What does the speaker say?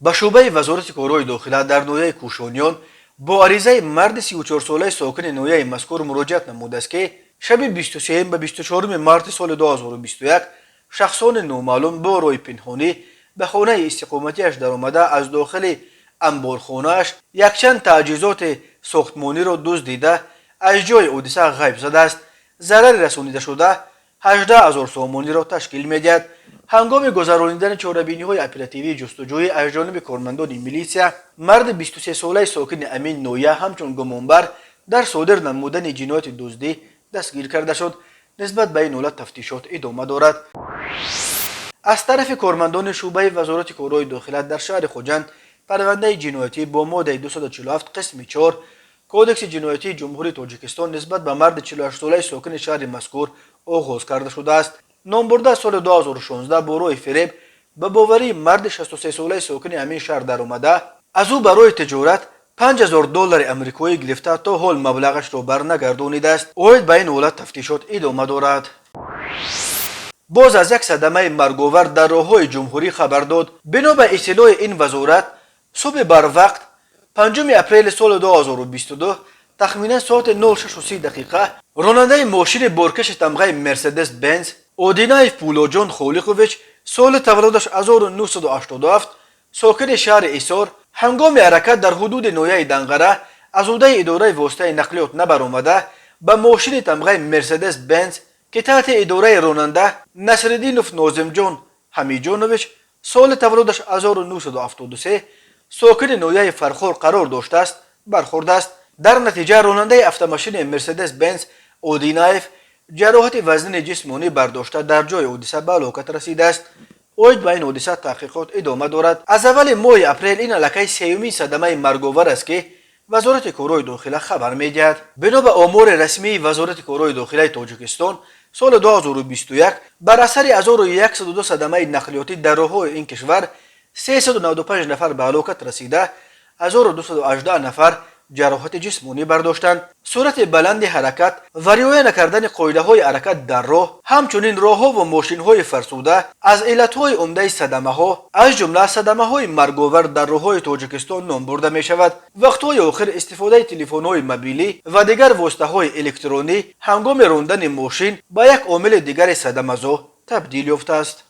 Ба шӯъбаи Вазорати корҳои дохила дар ноҳияи Кӯшониён бо аризаи марди 34-солаи сокини ноҳияи мазкур муроҷиат намудааст, ки шаби 23 ба 24 марти соли 2021 шахсони номаълум бо роҳи пинҳонӣ ба хонаи истиқоматиаш даромада, аз дохили амборхонааш якчанд таҷҳизоти сохтмониро дуздида, аз ҷои ҳодиса ғайб задааст. Зарари расонидашуда 18 000 сомониро ташкил медиҳад. Ҳангоми гузаронидани чорабиниҳои оперативии ҷустуҷӯӣ аз ҷониби кормандони милитсия марди 23-солаи сокини ҳамин ноҳия ҳамчун гумонбар дар содир намудани ҷинояти дуздӣ дастгир карда шуд. Нисбат ба ин ҳолат тафтишот идома дорад. Аз тарафи кормандони шӯъбаи Вазорати корҳои дохила дар шаҳри Хуҷанд парвандаи ҷиноятӣ бо моддаи 247 қисми 4 Кодекси ҷиноятии Ҷумҳурии Тоҷикистон нисбат ба марди 48-солаи сокини шаҳри мазкур оғоз карда шудааст. Номбурда соли 2016 бо роҳи фиреб ба боварии марди 63-солаи сокини ҳамин шаҳр даромада, аз ӯ барои тиҷорат 5000 доллари амрикоӣ гирифта, то ҳол маблағашро барнагардонидааст. Оид ба ин ҳолат тафтишот идома дорад. Боз аз як садамаи марговар дар роҳҳои ҷумҳурӣ хабар дод. Бино ба иттилои ин вазорат, субҳи барвақт 5 апрели соли 2022 тахминан соати 06:30 дақиқа ронандаи мошини боркаши тамғаи Мерседес Бенз Одинаев Пулоҷон Холиқович, соли таваллудаш 1987, сокини шаҳри Исор, ҳангоми ҳаракат дар ҳудуди ноҳияи Данғара аз ҳудаи идораи воситаи нақлиёт набаромада, ба мошини тамғаи Мерседес Бенз, ки таҳти идораи ронанда Насриддинов Нозимҷон Ҳамиҷонович, соли таваллудаш 1973, сокини ноҳияи Фархор қарор доштааст, бархӯрдааст. Дар натиҷа ронандаи автомошини Мерседес Бенз Одинаев ҷароҳати вазнини ҷисмонӣ бардошта, дар ҷои ҳодиса ба ҳалокат расидааст. Оид ба ин ҳодиса таҳқиқот идома дорад. Аз аввали моҳи апрел ин аллакай сеюмин садамаи марговар аст, ки Вазорати корҳои дохила хабар медиҳад. Бино ба омори расмии Вазорати корҳои дохилаи Тоҷикистон, соли 2021 бар асари 1102 садамаи нақлиётӣ дар роҳҳои ин кишвар 395 нафар ба ҳалокат расида, 1218 нафар ҷароҳати ҷисмонӣ бардоштанд. Суръати баланди ҳаракат ва риоя накардани қоидаҳои ҳаракат дар роҳ, ҳамчунин роҳҳо ва мошинҳои фарсуда аз иллатҳои умдаи садамаҳо, аз ҷумла садамаҳои марговар дар роҳҳои Тоҷикистон ном бурда мешавад. Вақтҳои охир истифодаи телефонҳои мобилӣ ва дигар воситаҳои электронӣ ҳангоми рондани мошин ба як омили дигари садамазо табдил ёфтааст.